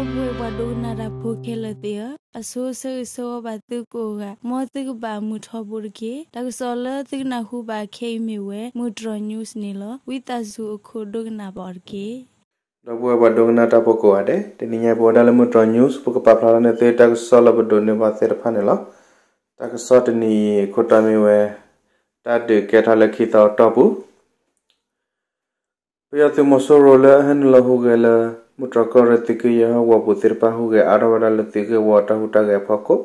ဒီပုၢ်ဝဲၢ်ပှၤဒိကနၣ်တၢ်ဖိခဲလၢာ်သ့ၣ်ဧၢ, အဆိဆၢဂ့ၤဆၢဝါဘၣ်သုကိးဂၤ, မ်သုကဘၣ်မုာ်ထီဘိတက့ၢ်. တၢ်ကစီၣ်လၢသုကနၢ်ဟူဘၣ်ခဲအံၤမ့ၢ်ဝဲ မုၢ်တြီၤ news န့ၣ်လီၤ. ဝံသးစူၤအခိၣ်ဒိကနၣ်ဘၣ်အီၤတက့ၢ်. ဒီပုၢ်ဝဲၢ်ပှၤဒိကနၣ်တၢ်ဖိကိးဂၤဒဲး, တနံၤညါပဝဲဒၣ်လၢမုၢ်တြီၤ news ပကပာ်ဖျါထီၣ်န့ၢ်သုတၢ်ကစီၣ်လၢပဒိးန့ၢ်ဘၣ်သ့ၣ်တဖၣ်န့ၣ်လီၤ. တၢ်ကစီၣ်တနံၤအံၤအခိၣ်တီမ့ၢ်ဝဲ တၢ်ဒုးကဲထီၣ်လၢခံသီအတီၢ်ပူၤ ပယီၤသုးမီၤစိရိၤလၢအဟဲနုာ်လီၤဟူးဂဲၤလၢ မုၢ်တြီၤကီၢ်ရ့ၣ်သုးက့ယဲၢ်ဟီၣ်ကဝီၤပူၤသ့ၣ်တဖၣ် ဟူးဂဲၤအါထီၣ်ဝဲဒၣ်လၢသုးဂ့ၢ်ဝီတၢ်ဟူးတၢ်ဂဲၤအဖီခိၣ်,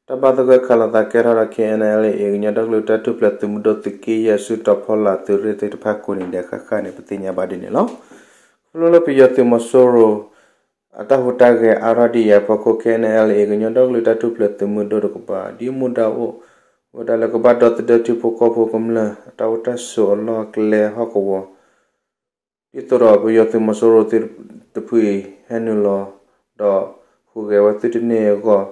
တၢ်ဘၣ်သဂၢၢ်ခးလိာ်သးကဲထီၣ်ဒီး K N L A ကညီဒီကလုာ်တၢ်ထူၣ်ဖျဲးသုးမုၢ်ဒိၣ်သုးက့ယဲၢ်အစုတီၤဖီလာ်သုးရ့ၣ်သ့ၣ်တဖၣ်ကိးနံၤဒဲးဃၣ်ဃၣ်န့ၣ် ပသ့ၣ်ညါဘၣ်ဒ်န့ၣ်လီၤ. ခီဖျိလၢပယီၤသုးမီၤစိရိၤ အတၢ်ဟူးတၢ်ဂဲၤအါထီၣ်ဒ်အံၤအဖီခိၣ် K N L A ကညီဒီကလုာ်တၢ်ထူၣ်ဖျဲးသုးမုၢ်ဒိၣ်တကပၤ ဒ်မူဒါအိၣ်ဝဲဒၣ်လၢကဘၣ်ဒီသဒၢထံဖိကီၢ်ဖိကမျၢၢ် အတၢ်အိၣ်တၢ်ဆိးအလီၢ်အကျဲဟီၣ်ကဝီၤ ဒ်သိးဒီးပယီၤသုးမီၤစိရိၤသ့ၣ်တဖုအံၤ ဟဲနုာ်လီၤဒီးဟူးဂဲၤဝဲသုတန့ၢ်အဂီၢ်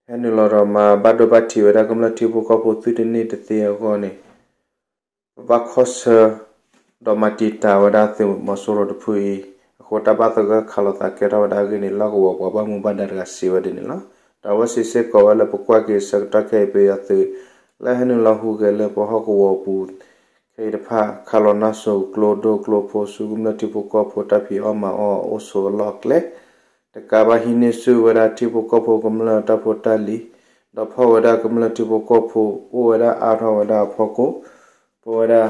ဟဲနုာ်လီၤဒီးမၤဘၣ်ဒိဘၣ်ထံးဝဲဒၣ်ကမျၢၢ်ထံဖိကီၢ်ဖိသုတန့ၢ်တသ့အဂီၢ်န့ၣ် ပဘၣ်ခီဆၢ ဒီးမၤတံာ်တာ်ဝဲဒၣ်သုးမီၤစိရိၤတဖုအံၤ အဃိတၢ်ဘၣ်သဂၢၢ်ခးလိာ်သးကဲထီၣ်ဝဲဒၣ်အဂ့ၢ်န့ၣ် လီၢ်ကဝီၤပှၤဘၣ်မူဘၣ်ဒါတဂၤစံးဝဲဒ်န့ၣ်လီၤ. ဒီးအဝဲစံးစ့ၢ်ကီးဝဲလၢပကွၢ်က့ၤဆၢကတီၢ်ခဲအံၤ ပယီၤသုး လၢဟဲနုာ်လီၤဟူးဂဲၤလၢပဟီၣ်ကဝီၤပူၤ ခဲအံၤတဖၣ် ခးလီၤနါစိၤကျိဒိကျိဖိဆူကမျၢၢ်ထံဖိကီၢ်ဖိတၢ်ဖံးအီၣ်မၤအီၣ် အိၣ်ဆိးအလီၢ်အကျဲ တကးဘၣ်ဟံးန့ၢ်ဆူၣ်ဝဲဒၣ်ထံဖိကီၢ်ဖိကမျၢၢ်တၢ်ဖိတၢ်လံၤ ဒီးဖီၣ်ဝဲဒၣ်ကမျၢၢ်ထံဖိကီၢ်ဖိအိၣ်ဝဲဒၣ်အါထီၣ်ဝဲဒၣ်အဖီခိၣ် ပဝဲဒၣ်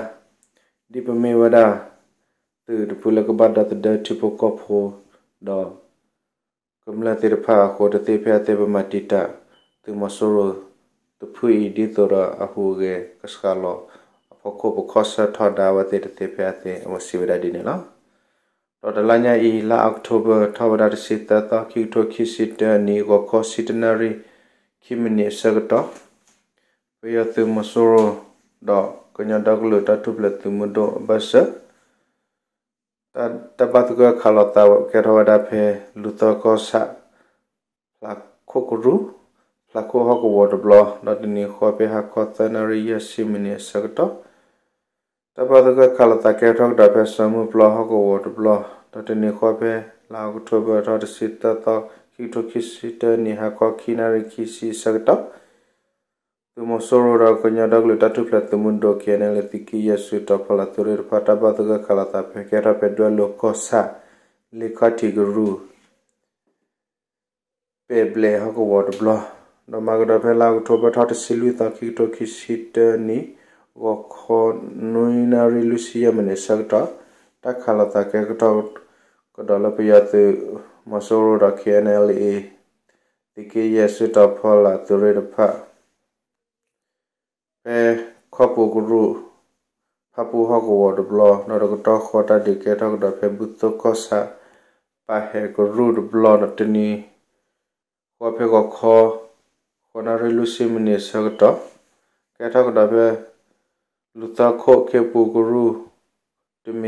ဒ်ပမ့ၢ်ဝဲဒၣ် သုးတဖုလၢကဘၣ်ဒီသဒၢထံဖိကီၢ်ဖိ ဒီး ကမျၢၢ်သ့ၣ်တဖၣ်အဃိ တသ့ဖဲအသ့ ပမၤတံာ်တာ် သုးမီၤစိရိၤတဖုအံၤ ဒ်သိးဒီးအဟူးဂဲၤကစှၤလီၤအဖီခိၣ် ပခီဆၢထီဒါဝဲသ့ၣ်တသ့ဖဲအသ့ အဝဲစံးဝဲဒၣ်ဒ်န့ၣ်လီၤ. ဒီးတလါညါအံၤ လါအီးကထိဘၢၣ် ထီၣ်ဝဲဒၣ်တဆံသၢသီ ခံကထိခံဆံတၢနံၣ် ဂီၤခီဆံတၢနၣ်ရံၣ် ခံမံးနံးအဆၢကတီၢ် ပယီၤသုးမီၤစိရိၤ ဒီးကညီဒီကလုာ်တၢ်ထူၣ်ဖျဲးသုးမုၢ်ဒိၣ်အဘၢၣ်စၢၤ တၢ်ဘၣ်သဂၢၢ်ခးလိာ်သးကဲထီၣ်ဝဲဒၣ်ဖဲ လူၤသီကီၢ်ဆၣ် ဖျးခိၣ်ကရူၢ် ဖျးခိၣ်ဟီၣ်ကဝီၤတဘျီ ဒီးတနံၤဃီဖဲဟါခီသၢနၣ်ရံၣ်ယဲၢ်ဆံမံးနံးအဆၢကတီၢ် တၢ်ဘၣ်သဂၢၢ်ခးလိာ်သးကဲထီၣ်ကဒီးဖဲစီၤမုၢ်ပျီဟီၣ်ကဝီၤတဘျီ ဒီးတနံၤဃီဖဲ လါအီးကထိဘၢၣ် ထီၣ်တဆံသၢသီ ခံကထိခံဆံတၢနံၣ် ဟါခီခံနၣ်ရံၣ်ခံဆံအဆၢကတီၢ် သုးမီၤစိရိၤဒီးကညီဒီကလုာ်တၢ်ထူၣ်ဖျဲးသုးမုၢ်ဒိၣ် K N L A သုးက့ယဲၢ်စုတီၤဖီလာ်သုးရ့ၣ်တဖၣ် တၢ်ဘၣ်သဂၢၢ်ခးလိာ်သးဖဲကဲထီၣ်ဖဲဒွဲၣ်လိၤကီၢ်ဆၣ် လ့ခီၣ်ထံးကရူၢ် ပဲာ်ဘျဲးဟီၣ်ကဝီၤတဘျီ ဒီးမၤကဒီးဖဲလါအီးကထိဘၢၣ် ထီၣ်တဆံလွံၢ်သီ ခံကထိခံဆံတၢနံၣ် ဂီၤခီနွံနၣ်ရံၣ်လွံၢ်ဆံယဲၢ်မံးနံးအဆၢကတီၢ် တၢ်ခးလိာ်သးကဲထီၣ်ကဒီးလၢပယီၤသုးမီၤစိရိၤဒီး K N L A သုးက့ယဲၢ်စုတီၤဖီလာ်သုးရ့ၣ်တဖၣ် ဖဲခီၣ်ပူၤကရူၢ် ဖၣ်ပူၣ်ဟီၣ်ကဝီၤတဘျီ ဒီးတကတီၢ်ဃီတၢ်ဒုးကဲထီၣ်ကဒီးဖဲဘူၣ်သိကီၢ်ဆၣ် ပာ်ဟဲကရူၢ်တဘျီ ဒီးတနံၤဃီဖဲဂီၤခီ ဃိးနၣ်ရံၣ်လွံၢ်ဆံမံးနံးအဆၢကတီၢ် ကဲထီၣ်ကဒီးဖဲ လူၤသီခိၣ်ခ့ပူၤကရူၢ်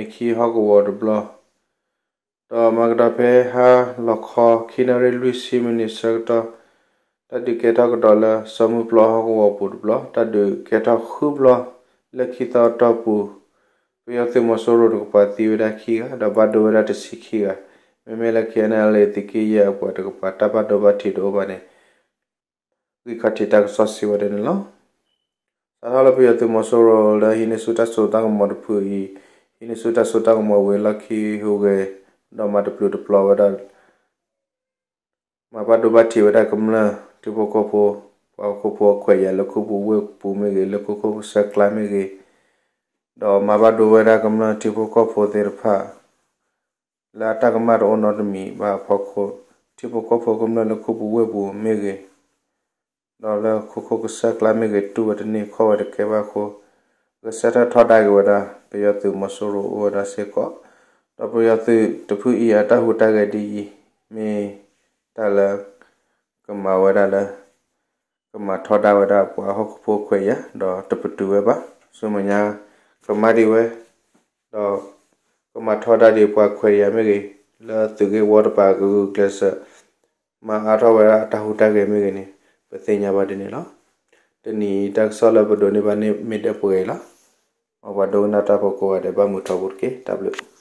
တမံၤခံဟီၣ်ကဝီၤတဘျီ ဒီးမၤကဒီးဖဲဟါလီၤခီ ခံနၣ်ရံၣ်လွံၢ်ဆံမံးနံးအဆၢကတီၢ် တၢ်ဒုးကဲထီၣ်ကဒီးလၢစီၤမုၢ်ပျီဟီၣ်ကဝီၤပူၤတဘျီ တၢ်ဒုးကဲထီၣ်ဃုဘျီ လၢခံသီအတီၢ်ပူၤ ပယီၤသုးမီၤစိရိၤတကပၤသံဝဲဒၣ်ခံဂၤ ဒီးဘၣ်ဒိဝဲဒၣ်တဆံခံဂၤ မ့မ့ၢ်လၢ K N L A သုးက့ယဲၢ်အပှၤတကပၤ တၢ်ဘၣ်ဒိဘၣ်ထံးတအိၣ်ဘၣ်န့ၣ် ဂံၢ်ခီၣ်ထံးတၢ်ကစီၣ်စံးဝဲဒၣ်န့ၣ်လီၤ. စးထီၣ်လၢပယီၤသုးမီၤစိရိၤလၢဟံးန့ၢ်ဆူၣ်တၢ်စိတၢ်ကမီၤတဖုအံၤ ဟံးန့ၢ်ဆူၣ်တၢ်စိတၢ်ကမီၤဝံၤအလီၢ်ခံဟူးဂဲၤ ဒီးမၤတပျုာ်တပျီၤဝဲဒၣ် မၤဘၣ်ဒိဘၣ်ထံးဝဲဒၣ်ကမျၢၢ်ထံဖိကီၢ်ဖိ ပှၤဟီၣ်ခိၣ်ဖိခွဲးယာ်လၢခိပူၤဝ့ၢ်ပူၤမ့ၢ်ဂ့ၤ လၢခိခိၣ်ကစၢၢ်ကျါမ့ၢ်ဂ့ၤ ဒီးမၤဘၣ်ဒိဝဲဒၣ်ကမျၢၢ်ထံဖိကီၢ်ဖိသ့ၣ်တဖၣ် လၢအတၢ်ကမၣ်တအိၣ်နီတမံၤဘၣ်အဖီခိၣ် ထံဖိကီၢ်ဖိကမျၢၢ်လၢခိပူၤဝ့ၢ်ပူၤမ့ၢ်ဂ့ၤ ဒီးလၢခိခိၣ်ကစၢၢ်ကျါမ့ၢ်ဂ့ၤ တူၢ်ဝဲတန့ၢ်ခီၣ်ဝဲတကဲဘၣ်အဃိ ဂဲၤဆၢထၢၣ်ထီဒါက့ၤဝဲဒၣ် ပယီၤသုးမီၤစိရိၤအိၣ်ဝဲဒၣ်စ့ၢ်ကီး ဒီးပယီၤသုးတဖုအံၤအတၢ်ဟူးတၢ်ဂဲၤဒ်အံၤ မ့ၢ်တၢ်လၢ ကမၤဝဲဒၣ်လၢ ကမၤထီဒါဝဲဒၣ်ပှၤဟီၣ်ခိၣ်ဖိခွဲးယာ် ဒီးတပတုာ်ဝဲဘၣ် ဆူမဲာ်ညါ ကမၤဒံးဝဲ ဒီး ကမၤထီဒါဒံးပှၤခွဲးယာ်မ့ၢ်ဂ့ၤ လၢသုးဂ့ၢ်ဝီတပၤကဂုာ်ကျဲးစၢး မၤအါထီၣ်ဝဲဒၣ်အတၢ်ဟူးတၢ်ဂဲၤမ့ၢ်ဂ့ၤန့ၣ် ပသ့ၣ်ညါဘၣ်ဒ်န့ၣ်လီၤ. တနံၤအံၤတၢ်ကစီၣ်လၢပဒိးန့ၢ်ဘၣ်န့ၣ်မ့ၢ်ဒၣ်ပှဲၤအံၤလီၤ. မ်ပှၤဒိကနၣ်တၢ်ဖိကိးဂၤဒဲး ဘၣ်မုာ်ထီဘိတက့ၢ်. တၢ်ဘျုး